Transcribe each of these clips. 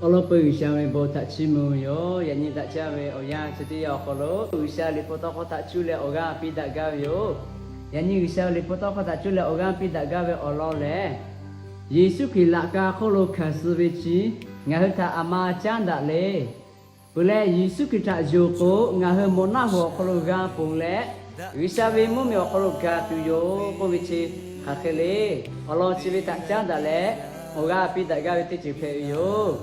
Awˬ lawn peuˬ G'uiˬsha ve bon htaꞈ chiˇ mvuh ve yoˬ. Yaꞈ nyi daꞈ jaˇ ve awˬ yanˇ chi teˇ yanˇ awˬ hk'aw lo G'uiˬsha liꞈ hpu tawˇ hkawˇ htaꞈ cuˇ leh awˬ g'aˇ piˇ daꞈ gaˇ ve yoˬ. Yaꞈ nyi G'uiˬsha ve liꞈ hpu tawˇ hkawˇ htaꞈ cuˇ leh awˬ g'aˇ piˇ daꞈ gaˇ ve awˬ lawn lehˬ, Yeˍsuˆ Hkriꞈ laꞈ ka hk'oˆ lo hkanˍ suh ve chi ngaˬ hui htaꞈ aˬ ma caˉ daꞈ le. Peuˬ leh, Yeˍsuˆ Hkriꞈ htaꞈ yonˍ k'o, ngaˬ hui mawˬ naˆ hoꞈ awˬ hk'aw lo g'a ponˬ leh, G'uiˬsha ve mvuhˇmiˬ awˬ hk'aw lo gaˬ tuˬ yoˬ k'oˆ ve chi hk'aˬ hk'e le. Awˬ lawn chi ve htaꞈ caˉ daꞈ leh, awˬ g'aˇ piˇ daꞈ gaˇ ve teˇ ceuˬ hpehꞈ ve yoˬ.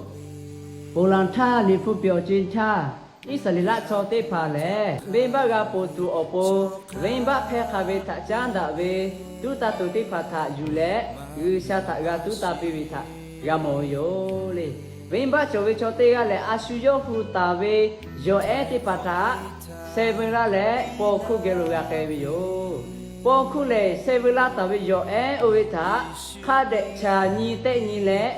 Ponˬ laˬ htaˇ, liꞈ hpu piˍ awˬ co-e htaˇ, Iˉsaˍreˍlaˆ chaw teˇ hpaˍ lehˬ, venˇbaˆ g'a ponˬ tuˬ awˬ pon, venˇbaˆ hpehˇ hk'a ve htaꞈ caˉ daꞈ ve tuˉ taˇ tuˬ teˇ hpaˍ htaꞈ yuˬ leh, G'uiˬsha htaꞈ g'a tuˉ taˇ piˇ ve htaꞈ g'a mawˬ ve yoˬ le. Venˇbaˆ cawˬ ve chaw teˇ g'aˇ lehˬ, a shu yawˇ hui taˍ ve yawˬ ehˉ teˇ hpaˍ htaꞈ sheh veu laˇ leh, paw hkuˇ geh lo g'a k'ai ve yoˬ. Paw hkuˇ lehˬ, sheh veu laˇ taˍ ve yawˬ ehˉ oˇ ve htaꞈ hk'a dehꞈ chaˬ nyi tehˆ nyi leh,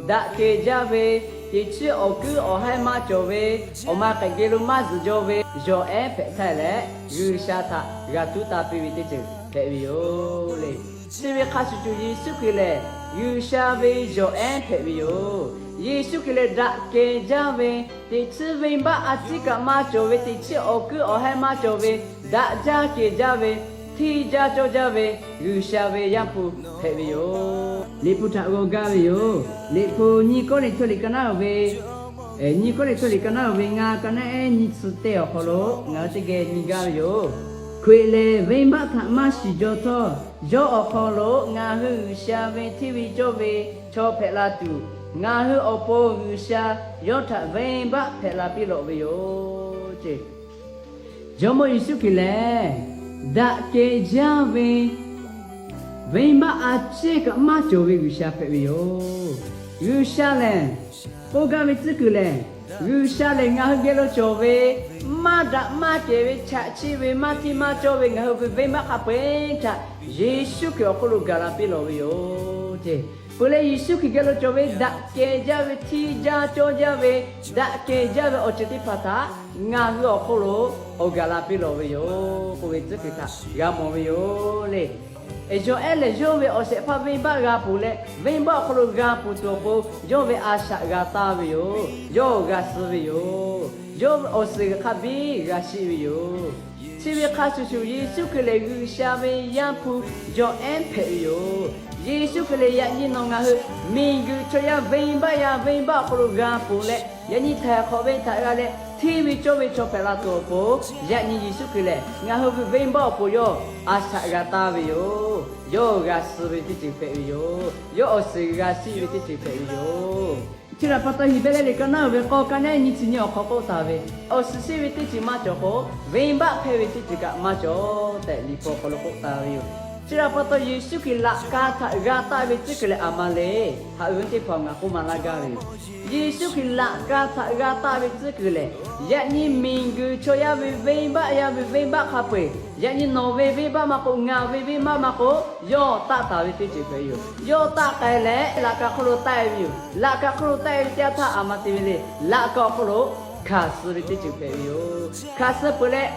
daꞈ kehˬ jaˇ ve, teꞈ chiˉ awˬ kuiˉ awˬ haiˉ maˇ cawˬ ve, awˬ ma k'ehꞈ geh lo maˇ zuhˬ jaw ve yawˬ ehˉ hpehꞈ htaˇ leh, G'uiˬsha htaꞈ g'a tuˉ taˇ piˇ ve teˇ ceuˬ hpehꞈ ve yoˬ le. Chi ve hk'a shuˍ shuˍ, Yeˍsuˆ Hkriꞈ lehˬ G'uiˬsha ve yawˬ ehˉ hpehꞈ ve yoˬ. Yeˍsuˆ Hkriꞈ lehˬ daꞈ kehˬ jaˇ ve, teꞈ chiˉ venˇbaˆ a ciˉ kaꞈ maˇ cawˬ ve, teꞈ chiˉ awˬ kuiˉ awˬ haiˉ maˇ cawˬ ve, daꞈ jaˇ kehˬ jaˇ ve, hteˇ jaˇ cawˇ jaˇ ve G'uiˬsha ve Yaˇ hpu hpehꞈ ve yoˬ. Liꞈ hpu htaꞈ g'aw gaˇ ve yoˬ. Liꞈ hpu nyiˇ Kawˇrenˍhtuˆ liꞈ ka naˉ ve, nyiˇ Kawˇrenˍhtuˆ liꞈ ka naˉ ve ngaˇ, ka naˉ ehˉ nyiˇ chi teˇ awˬ hk'aw lo ngaˬ hui teˇ geh nyi gaˇ ve yoˬ. Hkriꞈ lehˬ venˇbaˆ htaꞈ maˇ shiˍ jaw htawˇ, yawˇ awˬ hk'aw lo ngaˬ hui G'uiˬsha ve hteˇ ve cawˇ ve chaw hpehꞈ la tuˬ, ngaˬ hui awˬ pon G'uiˬsha yawˇ htaꞈ venˇbaˆ hpehꞈ la piˇ lawꞈ ve yoˬ ce. Jawˇmawˇ Yeˍsuˆ Hkriꞈ lehˬ, daꞈ kehˬ jaˇ ve, venˇbaˆ a ciˉ kaꞈ maˇ cawˬ ve G'uiˬsha hpehꞈ ve yoˬ. G'uiˬsha lehˬ, k'oˆ gaˇ ve tcuhˉ kuiˬ lehˬ, G'uiˬsha lehˬ ngaˬ hui geh lo cawˬ ve, maˇ daꞈ maˇ kehˬ ve, chaꞈ chiˆ ve, maˇ hteˇ maˇ cawˇ ve ngaˬ hui ve venˇbaˆ hk'a peu-eˬ htaꞈ Yeˍsuˆ Hkriꞈ awˬ hk'oˆ lo gaˬ la piˇ lawꞈ ve yoˬ ce. Peuˬ leh, Yeˍsuˆ Hkriꞈ geh lo cawˬ ve daꞈ kehˬ jaˇ ve, hteˇ jaˇ cawˇ jaˇ ve, daꞈ kehˬ jaˇ ve awˬ ceuˬ teˇ hpaˍ htaꞈ ngaˬ hui awˬ hk'oˆ lo awˬ gaˬ la piˇ lawꞈ ve yoˬ k'oˆ ve tcuhˉ kuiˬ htaꞈ g'a mawˬ ve yoˬ le. Yawˬ ehˉ lehˬ, yawˇ ve awˬ shehˍ hpaˇ venˇbaˆ g'a ponˬ leh, venˇbaˆ awˬ hk'aw lo g'a ponˬ tuˬ awˬ pon, yawˇ ve a shaꞈ g'a taˇ ve yoˬ. Yawˇ g'a suh ve yoˬ. Yawˇ ve awˬ suhˍ hk'a biˇ g'a shiˆ ve yoˬ. Chi ve hk'a shuˍ shuˍ, Yeˍsuˆ Hkriꞈ lehˬ G'uiˬsha ve Yaˇ hpu yawˬ ehˉ hpehꞈ ve yoˬ. Yeˍsuˆ Hkriꞈ lehˬ yaꞈ nyi nawˬ ngaˬ hui miˬguiˬ chaw yaˇ venˇbaˆ yaˇ venˇbaˆ awˬ hk'aw lo g'a ponˬ leh, yaꞈ nyi htaiˍ hk'awꞈ ve htaꞈ g'a leh, hteˇ ve cawˇ ve chaw hpehꞈ la tuˬ awˬ pon, yaꞈ nyi Yeˍsuˆ Hkriꞈ lehˬ ngaˬ hui ve venˇbaˆ awˬ pon yawˇ a shaꞈ g'a taˇ ve yoˬ. Yawˇ g'a suh ve teˇ ceuˬ hpehꞈ ve yoˬ. Yawˇ awˬ suhˍ g'a shiˆ ve teˇ ceuˬ hpehꞈ ve yoˬ. Chi htaꞈ pa taw, Heˍbrehˇ liꞈ ka naˉ ve k'awˇ ka naˉ nyi chi nyi awˬ hk'aw k'oˆ taˍ ve, awˬ suhˍ shiˆ ve teˇ ceuˬ maˇ cawˬ k'o, venˇbaˆ hpehˇ ve teˇ ceuˬ kaꞈ maˇ cawˬ tehꞈ Liꞈ hpu awˬ hk'aw lo k'oˆ taˍ ve yoˬ. Chi htaꞈ pa taw, Yeˍsuˆ Hkriꞈ laꞈ ka htaꞈ g'a taˆ ve tcuhˉ kuiˬ lehˬ, aˬ ma le. Haꞈ ve teˇ hpaˍ ngaˬ k'oˆ maˍ laˇ gaˇ ve yoˬ. Yeˍsuˆ Hkriꞈ laꞈ ka htaꞈ g'a taˆ ve tcuhˉ kuiˬ lehˬ, yaꞈ nyi miˬguiˬ chaw yaˇ ve venˇbaˆ yaˇ ve venˇbaˆ hk'a peu-eˬ, yaꞈ nyi nawˬ ve venˇbaˆ maˇ k'o, ngaˬ ve venˇbaˆ maˇ k'o, yawˇ taˆ taˍ ve teˇ ceuˬ hpehꞈ ve yoˬ. Yawˇ taˆ k'ai leh laꞈ ka hk'oˆ lo taˆ-e ve yoˬ. Laꞈ ka hk'oˆ lo taˆ-e ve teˇ yanˇ htaˇ, aˬ ma te ve le. Laꞈ ka awˬ hk'oˆ lo hkanˍ suh ve teˇ ceuˬ hpehꞈ ve yoˬ. Hkanˍ suh peuˬ leh,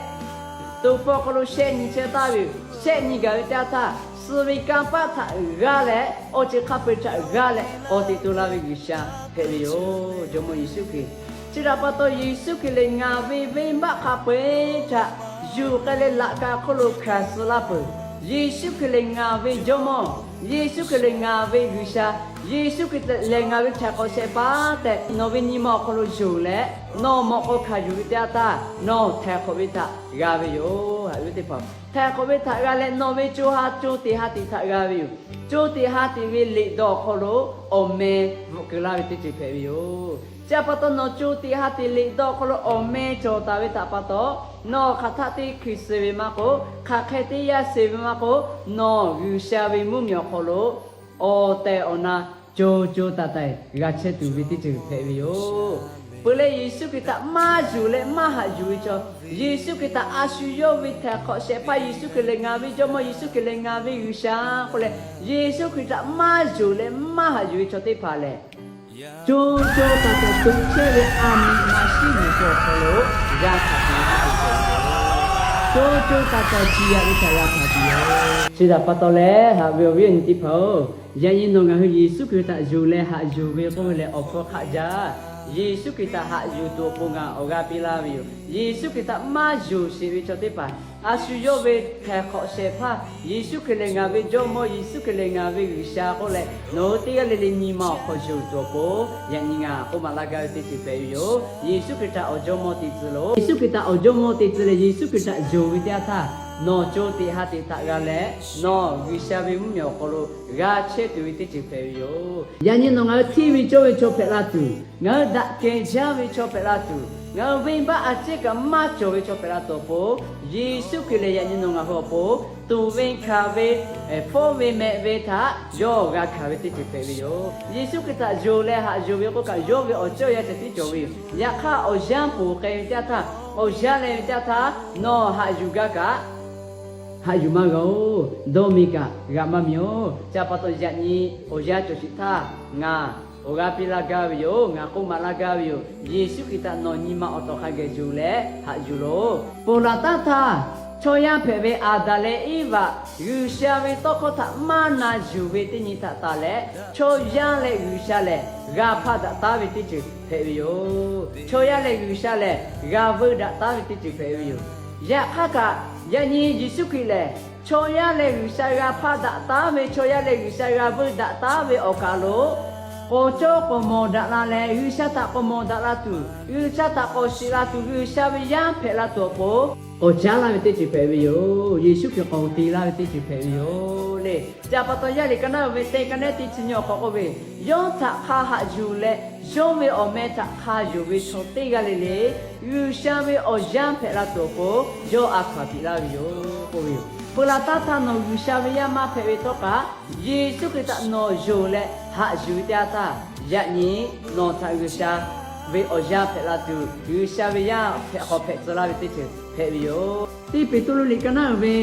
to hpawˇ hk'aw lo shehˆ nyi chehˇ taˍ ve yoˬ. Shehˆ nyi gaˬ ve teˇ yanˇ htaˇ, suh ve kanˇ paˆ htaꞈ g'aˇ leh, awˬ ceuˬ hk'a peu-eˬ htaꞈ g'aˇ leh k'awꞈ teꞈ to la ve G'uiˬsha hpehꞈ ve yoˬ, Jawˇmawˇ Yeˍsuˆ Hkriꞈ. Chi htaꞈ pa taw, Yeˍsuˆ Hkriꞈ lehˬ ngaˬ ve venˇbaˆ hk'a peu-eˬ htaꞈ yuˬ k'ai leh laꞈ ka hk'oˆ lo hkanˍ suh laˇ peuˬ. Yeˍsuˆ Hkriꞈ lehˬ ngaˬ ve Jawˇmawˇ, Yeˍsuˆ Hkriꞈ lehˬ ngaˬ ve G'uiˬsha, Yeˍsuˆ Hkriꞈ lehˬ ngaˬ ve htaiˍ hk'awꞈ shehˍ hpaˇ tehꞈ nawˬ ve nyi ma awˬ hk'aw lo yonˍ leh, nawˬ mawꞈ k'aw hkanˍ yuˬ ve teˇ yanˇ htaˇ, nawˬ htaiˍ hk'awꞈ ve htaꞈ g'a ve yoˬ. Haꞈ ve teˇ hpaˍ, htaiˍ hk'awꞈ ve htaꞈ g'a leh nawˬ ve co ha co teꞈ ha teꞈ htaꞈ g'a ve yoˬ. Co teꞈ ha teꞈ ve liꞈ dawˇ awˬ hk'aw lo awˬ meh bvuhꞈ keu laˇ ve teˇ ceuˬ hpehꞈ ve yoˬ. Chi htaꞈ pa taw, nawˬ co teꞈ ha teꞈ liꞈ dawˇ awˬ hk'aw lo awˬ meh cawˬ taˍ ve htaꞈ pa taw, nawˬ hk'aˬ htaˆ teˇ hkui suh ve maˇ k'o, hk'aˬ hk'e teˇ yanˇ suh ve maˇ k'o, nawˬ G'uiˬsha ve mvuhˇmiˬ awˬ hk'aw lo awˬ tehˬ awˬ na co co taiˍ taiˍ g'a chehˇ tuˬ ve teˇ ceuˬ hpehꞈ ve yoˬ. Peuˬ leh, Yeˍsuˆ Hkriꞈ htaꞈ maˇ yonˍ leh maˇ haꞈ yuˬ ve chaw, Yeˍsuˆ Hkriꞈ htaꞈ a shu yawˇ ve htaiˍ hk'awꞈ shehˍ hpaˇ, Yeˍsuˆ Hkriꞈ lehˬ ngaˬ ve Jawˇmawˇ, Yeˍsuˆ Hkriꞈ lehˬ ngaˬ ve G'uiˬsha k'oˆ leh, Yeˍsuˆ Hkriꞈ htaꞈ maˇ yonˍ leh maˇ haꞈ yuˬ ve chaw teˇ hpaˍ lehˬ, co co taiˍ taiˍ to chehˇ ve aˬ miˍ maꞈ shiˉ miˬ hk'aw lo g'a hkanˍ tuˬ ve teˇ ceuˬ hpehꞈ ve yoˬ. Co co taiˍ taiˍ ciˍ yanˍ ve htaꞈ g'a hkanˍ tuˬ yoˬ. Chi htaꞈ pa taw leh, haꞈ ve awˬ viˉ awˬ nyi teˇ hpaˍ-oˬ, Yaꞈ nyi nawˬ ngaˬ hui Yeˍsuˆ Hkriꞈ htaꞈ yonˍ leh haꞈ yuˬ ve k'oˆ ve lehˬ, awˬ hpfuhˇ hk'aˆ jaˇ. Yeˍsuˆ Hkriꞈ htaꞈ haꞈ yuˬ tuˬ awˬ pon ngaˬ awˬ g'aˇ piˇ laˇ ve yoˬ. Yeˍsuˆ Hkriꞈ htaꞈ maˇ yonˍ sheˍ ve chaw teˇ hpaˍ, a shu yawˇ ve htaiˍ hk'awꞈ shehˍ hpaˇ, Yeˍsuˆ Hkriꞈ lehˬ ngaˬ ve Jawˇmawˇ, Yeˍsuˆ Hkriꞈ lehˬ ngaˬ ve G'uiˬsha k'oˆ leh, nawˬ hui teˇ g'aˇ le le nyi ma awˬ hk'aw yonˍ tuˬ awˬ pon, yaꞈ nyi ngaˬ k'oˆ maˍ laˇ gaˇ ve teˇ ceuˬ hpehꞈ ve yoˬ. Yeˍsuˆ Hkriꞈ htaꞈ awˬ Jawˇmawˇ te tcuh loˬ. Yeˍsuˆ Hkriꞈ htaꞈ awˬ Jawˇmawˇ te tcuh leh Yeˍsuˆ Hkriꞈ htaꞈ yonˍ ve teˇ yanˇ htaˇ, nawˬ co teꞈ ha teꞈ htaꞈ g'a leh, nawˬ G'uiˬsha ve mvuhˇmiˬ awˬ hk'aw lo g'a chehˇ tuˬ ve teˇ ceuˬ hpehꞈ ve yoˬ. Yaꞈ nyi nawˬ ngaˬ hui hteˇ ve cawˇ ve chaw hpehꞈ la tuˬ, ngaˬ hui daꞈ kehˬ jaˇ ve chaw hpehꞈ la tuˬ, ngaˬ hui venˇbaˆ a ciˉ kaꞈ maˇ cawˬ ve chaw hpehꞈ la tuˬ awˬ pon, Yeˍsuˆ Hkriꞈ lehˬ yaꞈ nyi nawˬ ngaˬ hui awˬ pon tuˍ ve hkanˍ ve, hpawˇ ve mehˆ ve htaꞈ yawˇ g'a hkanˍ ve teˇ ceuˬ hpehꞈ ve yoˬ. Yeˍsuˆ Hkriꞈ htaꞈ yonˍ leh haꞈ yuˬ ve k'oˆ kaꞈ, yawˇ ve awˬ ceuˬ yaˇ ceh tiˉ cawˬ ve yoˬ. Yaꞈ hk'aˇ, awˬ yanˇ ponˬ k'ai ve teˇ yanˇ htaˇ, awˬ yanˇ leh ve teˇ yanˇ htaˇ, nawˬ haꞈ yuˬ gaˇ kaꞈ, haꞈ yuˬ maˇ g'a-oˬ. Dawˇ miˬ kaꞈ g'a maˇ miˬ-oˬ. Chi pa taw yaꞈ nyi awˬ yanˇ cawˬ sheˍ htaˇ, ngaˬ awˬ g'aˇ piˇ laˇ gaˇ ve yoˬ. Ngaˬ k'oˆ maˍ laˇ gaˇ ve yoˬ. Yeˍsuˆ Hkriꞈ htaꞈ nawˬ nyi ma awˬ tawˍ hk'a geh yonˍ leh haꞈ yuˬ loˬ. Ponˬ laˬ taˉ htaˇ, chaw yaˇ hpehꞈ ve Aˍdanˍ leh Eˇvaꞈ G'uiˬsha ve tawˇ hkawˇ htaꞈ maˇ na yuˬ ve teˇ nyi htaꞈ tanˬ leh, chaw yaˇ leh G'uiˬsha lehˬ g'a hpaˇ daꞈ taˉ ve teˇ ceuˬ hpehꞈ ve yoˬ. Chaw yaˇ leh G'uiˬsha lehˬ g'a veuˇ daꞈ taˉ ve teˇ ceuˬ hpehꞈ ve yoˬ. Yaꞈ hk'aˇ kaꞈ, yaꞈ nyi Yeˍsuˆ Hkriꞈ lehˬ, chaw yaˇ leh G'uiˬsha g'a hpaˇ daꞈ taˉ ve, chaw yaˇ leh G'uiˬsha g'a veuˇ daꞈ taˉ ve awˬ kaˬ lo k'awꞈ cawˇ k'awꞈ mawˬ daꞈ la leh, G'uiˬsha htaꞈ k'awꞈ mawˬ daꞈ la tuˬ, G'uiˬsha htaꞈ k'awꞈ shiˍ la tuˬ, G'uiˬsha ve yaˇ hpehꞈ la tuˬ awˬ pon k'awꞈ caˉ laˇ ve teˇ ceuˬ hpehꞈ ve yoˬ. Yeˍsuˆ Hkriꞈ k'awꞈ te laˇ ve teˇ ceuˬ hpehꞈ ve yoˬ le. Chi pa taw, Yaˇ liꞈ ka naˉ uiˍ ve teˇ ka nehˉ teˇ chi nyi awˬ hk'aw k'oˆ ve, yawˇ htaꞈ hk'a haꞈ yuˬ leh, yawˇ ve awˬ meh htaꞈ hk'a yonˍ ve chaw teˇ g'aˇ le le, G'uiˬsha ve awˬ yanˇ hpehꞈ la tuˬ awˬ pon yawˇ a hkaw-anˬ piˇ laˇ ve yoˬ k'oˆ ve yoˬ. Peuˬ laˬ taˉ htaˇ nawˬ G'uiˬsha ve yaˇ maˇ hpehꞈ ve htawˇ kaꞈ, Yeˍsuˆ Hkriꞈ htaꞈ nawˬ yonˍ leh haꞈ yuˬ ve teˇ yanˇ htaˇ, yaꞈ nyi nawˬ htaꞈ G'uiˬsha ve awˬ yanˇ hpehꞈ la tuˬ, G'uiˬsha ve yaˇ hpehꞈ hk'awꞈ hpehꞈ tcuh laˇ ve teˇ ceuˬ hpehꞈ ve yoˬ. Teˇ Peˍtruˆ liꞈ ka naˉ uiˍ ve,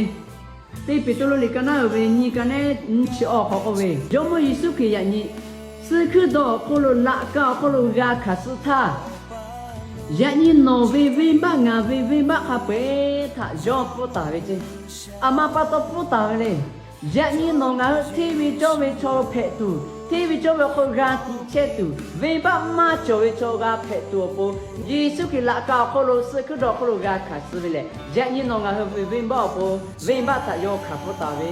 Teˇ Peˍtruˆ liꞈ ka naˉ uiˍ ve nyi ka nehˉ nyiˇ chi awˬ hk'aw k'oˆ ve, Jawˇmawˇ Yeˍsuˆ Hkriꞈ yaꞈ nyi suh hkuiˉ dawˬ awˬ hk'oˆ lo, laꞈ ka awˬ hk'oˆ lo g'a hkanˍ suh htaˇ, yaꞈ nyi nawˬ ve venˇbaˆ ngaˬ ve venˇbaˆ hk'a peu-eˬ htaꞈ yawˇ pfuhˇ taˍ ve ceˇ. Aˬ ma pa taw pfuhˇ taˍ ve le. Yaꞈ nyi nawˬ ngaˬ hui hteˇ ve cawˇ ve chaw hpehꞈ tuˬ, hteˇ ve cawˇ ve awˬ hk'oˆ g'a tiꞈ chehˇ tuˬ, venˇbaˆ maˇ cawˬ ve chaw g'a hpehꞈ tuˬ awˬ pon, Yeˍsuˆ Hkriꞈ laꞈ ka awˬ hk'oˆ lo suh hkuiˉ dawˬ awˬ hk'oˆ lo g'a hkanˍ suh ve lehˬ, yaꞈ nyi nawˬ ngaˬ hui ve venˇbaˆ awˬ pon, venˇbaˆ htaꞈ yawˇ hkanˍ pfuhˇ taˍ ve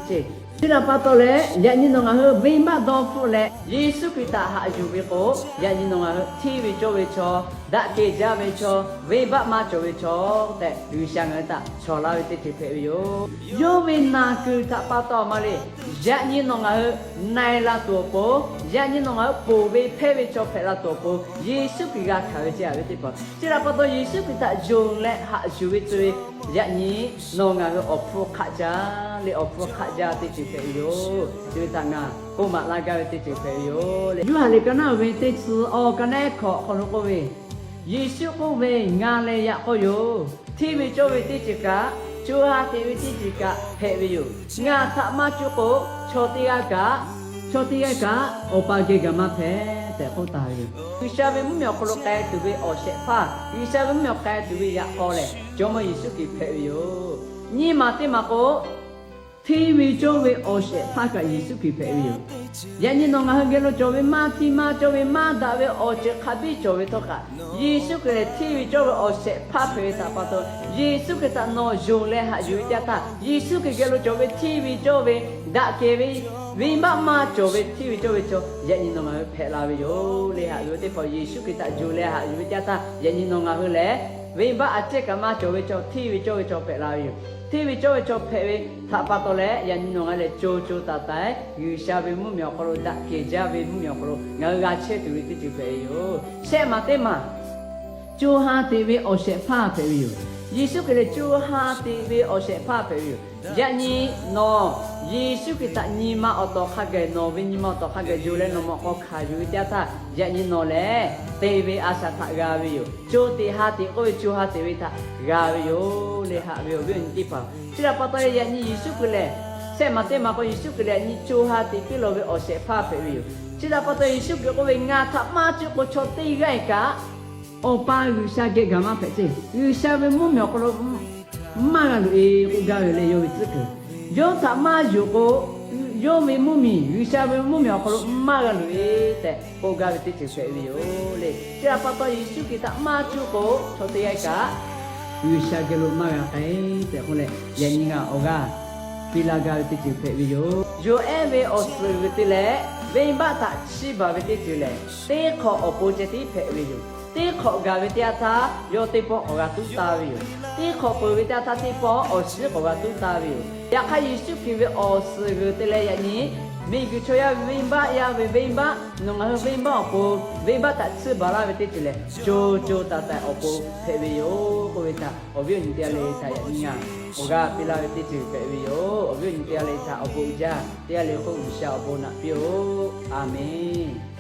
ceˇ. Chi htaꞈ pa taw leh, yaꞈ nyi nawˬ ngaˬ hui venˇbaˆ dawˇ hpfuhˆ leh Yeˍsuˆ Hkriꞈ htaꞈ haꞈ yuˬ ve k'o, yaꞈ nyi nawˬ ngaˬ hui hteˇ ve cawˇ ve chaw, daꞈ kehˬ jaˇ ve chaw, venˇbaˆ maˇ cawˬ ve chaw tehꞈ, G'uiˬsha ngaˬ hui htaꞈ chaw laˇ ve teˇ ceuˬ hpehꞈ ve yoˬ. Yawˇ ve naˬ kuiˬ htaꞈ pa taw maˇ le, yaꞈ nyi nawˬ ngaˬ hui na-e la tuˬ awˬ pon, yaꞈ nyi nawˬ ngaˬ hui ponˬ ve hpehˇ ve chaw hpehꞈ la tuˬ awˬ pon, Yeˍsuˆ Hkriꞈ g'a hkanˍ ve ceˇ ve teˇ hpaˍ. Chi htaꞈ pa taw Yeˍsuˆ Hkriꞈ htaꞈ yonˍ leh haꞈ yuˬ ve tcuh ve, yaꞈ nyi nawˬ ngaˬ hui awˬ hpfuhˇ hk'aˆ jaˇ le, awˬ hpfuhˇ hk'aˆ jaˇ teˇ ceuˬ hpehꞈ ve yoˬ. Chi ve htaꞈ ngaˬ k'oˆ maˍ laˇ gaˇ ve teˇ ceuˬ hpehꞈ ve yoˬ le. Yoˇhanˬ liꞈ ka naˉ uiˍ ve teˇ chi awˬ ka nehˉ hkawꞈ hk'aw lo k'oˆ ve, Yeˍsuˆ k'oˆ ve, Ngaˬ lehˬ yaꞈ k'aw yoˬ. Hteˇ ve cawˇ ve teˇ ceuˬ kaꞈ, co ha teꞈ ve teˇ ceuˬ kaꞈ hpehꞈ ve yoˬ. Ngaˬ htaꞈ maˇ cuˇ k'o, chaw teˇ g'aˇ kaꞈ, chaw teˇ g'aˇ kaꞈ Awˬ pa geh gaˬ maˇ hpehꞈ tehꞈ k'oˆ taˍ ve yoˬ. G'uiˬsha ve mvuhˇmiˬ awˬ hk'aw lo k'ai tuˬ ve awˬ shehˍ hpaˇ, G'uiˬsha ve mvuhˇmiˬ awˬ k'ai tuˬ ve yaꞈ k'aw lehˬ, Jawˇmawˇ Yeˍsuˆ Hkriꞈ hpehꞈ ve yoˬ. Nyiˇ maˬ teˇ maˬ k'o, hteˇ ve cawˇ ve awˬ shehˍ hpaˇ kaꞈ Yeˍsuˆ Hkriꞈ hpehꞈ ve yoˬ. Yaꞈ nyi nawˬ ngaˬ hui geh lo cawˬ ve maˇ hteˇ maˇ cawˇ ve, maˇ daꞈ ve awˬ ceuˬ hk'a biˇ cawˬ ve htawˇ kaꞈ, Yeˍsuˆ Hkriꞈ lehˬ hteˇ ve cawˇ ve awˬ shehˍ hpaˇ hpehꞈ ve htaꞈ pa taw, Yeˍsuˆ Hkriꞈ htaꞈ nawˬ yonˍ leh haꞈ yuˬ ve teˇ yanˇ htaˇ, Yeˍsuˆ Hkriꞈ geh lo cawˬ ve hteˇ ve cawˇ ve, daꞈ kehˬ ve, venˇbaˆ maˇ cawˬ ve hteˇ ve cawˇ ve chaw yaꞈ nyi nawˬ ngaˬ hui hpehꞈ la ve yoˬ le. Haꞈ yuˬ ve teˇ hpaˍ Yeˍsuˆ Hkriꞈ htaꞈ yonˍ leh haꞈ yuˬ ve teˇ yanˇ htaˇ, yaꞈ nyi nawˬ ngaˬ hui lehˬ venˇbaˆ a ciˉ kaꞈ maˇ cawˬ ve chaw, hteˇ ve cawˇ ve chaw hpehꞈ la ve yoˬ. Hteˇ ve cawˇ ve chaw hpehꞈ ve htaꞈ pa taw leh, yaꞈ nyi nawˬ ngaˬ hui lehˬ co co taiˍ taiˍ G'uiˬsha ve mvuhˇmiˬ awˬ hk'aw lo, daꞈ kehˬ jaˇ ve mvuhˇmiˬ awˬ hk'aw lo ngaˬ hui g'a chehˇ tuˬ ve teˇ ceuˬ hpehꞈ ve yoˬ. Shehˆ maˬ teˇ maˬ, co ha teꞈ ve awˬ shehˍ hpaˇ hpehꞈ ve yoˬ. Yeˍsuˆ Hkriꞈ lehˬ co ha teꞈ ve awˬ shehˍ hpaˇ hpehꞈ ve yoˬ. Yaꞈ nyi nawˬ Yeˍsuˆ Hkriꞈ htaꞈ nyi ma awˬ tawˍ hk'a gaˬ, nawˬ ve nyi ma awˬ tawˍ hk'a gaˬ yonˍ leh nawˬ mawꞈ k'aw hkanˍ yuˬ ve teˇ yanˇ htaˇ, yaꞈ nyi nawˬ lehˬ te ve a shaꞈ htaꞈ g'a ve yoˬ. Co teꞈ ha teꞈ k'oˆ ve co ha teꞈ ve htaꞈ g'a ve yoˬ le. Haꞈ ve awˬ viˉ awˬ nyi teˇ hpaˍ, chi htaꞈ pa taw yaꞈ nyi Yeˍsuˆ Hkriꞈ lehˬ, shehˆ maˬ teˇ maˬ k'o Yeˍsuˆ Hkriꞈ lehˬ yaꞈ nyi co ha teꞈ piˇ lawˬ ve awˬ shehˍ hpaˇ hpehꞈ ve yoˬ. Chi htaꞈ pa taw Yeˍsuˆ Hkriꞈ k'oˆ ve, Ngaˬ htaꞈ maˇ cuˇ k'o chaw teˇ g'aˇ kaꞈ Awˬ pa G'uiˬsha geh gaˬ maˇ hpehꞈ ceˇ. G'uiˬsha ve mvuhˇmiˬ awˬ hk'aw lo maˇ g'a loꞈ-e k'oˆ gaˇ ve leh, yawˇ ve tcuhˉ kuiˬ, yawˇ htaꞈ maˇ yonˍ k'o, Yawˇ ve mvuhˇmiˬ, G'uiˬsha ve mvuhˇmiˬ awˬ hk'aw lo maˇ g'a loꞈ-e tehꞈ k'oˆ gaˇ ve teˇ ceuˬ hpehꞈ ve yoˬ le. Chi htaꞈ pa taw Yeˍsuˆ Hkriꞈ htaꞈ maˇ cuˇ k'o, chaw teˇ g'aˇ kaꞈ G'uiˬsha geh lo maˇ g'a k'ai tehꞈ k'oˆ leh, yaꞈ nyi ngaˬ awˬ g'aˇ piˇ laˇ gaˇ ve teˇ ceuˬ hpehꞈ ve yoˬ. Yonˍ ehˉ ve awˬ suhˍ g'uiˬ te leh venˇbaˆ htaꞈ chiˇ baˬ ve teˇ ceuˬ lehˬ, teˇ hk'awꞈ awˬ pon ceh tiˉ hpehꞈ ve yoˬ. Teˇ hk'awꞈ gaˬ ve teˇ yanˇ htaˇ yawˇ teˇ pawˆ k'awꞈ g'a tuˉ taˍ ve yoˬ. Teˇ hk'awꞈ peuˬ ve teˇ yanˇ htaˇ teˇ pawˆ awˬ shiˉ k'awꞈ g'a tuˉ taˍ ve yoˬ. Yaꞈ hk'aˇ, Yeˍsuˆ Hkriꞈ ve awˬ suhˍ g'uiˬ te leh yaꞈ nyi miˬguiˬ chaw yaˇ ve venˇbaˆ, yaˇ ve venˇbaˆ, nawˬ ngaˬ hui venˇbaˆ awˬ pon venˇbaˆ htaꞈ chiˇ baˬ laˇ ve teˇ ceuˬ lehˬ, co co taiˍ taiˍ awˬ pon hpehꞈ ve yoˬ k'oˆ ve htaꞈ awˬ viˉ awˬ nyi teˇ g'aˇ le htaꞈ yaꞈ nyi ngaˬ awˬ g'aˇ piˇ laˇ ve teˇ ceuˬ hpehꞈ ve yoˬ. Awˬ viˉ awˬ nyi teˇ g'aˇ le htaꞈ awˬ bon uiˍ jaˇ. Teˇ g'aˇ le hk'oˆ G'uiˬsha awˬ bon naꞈ piˇ-oˆ. A menˬ.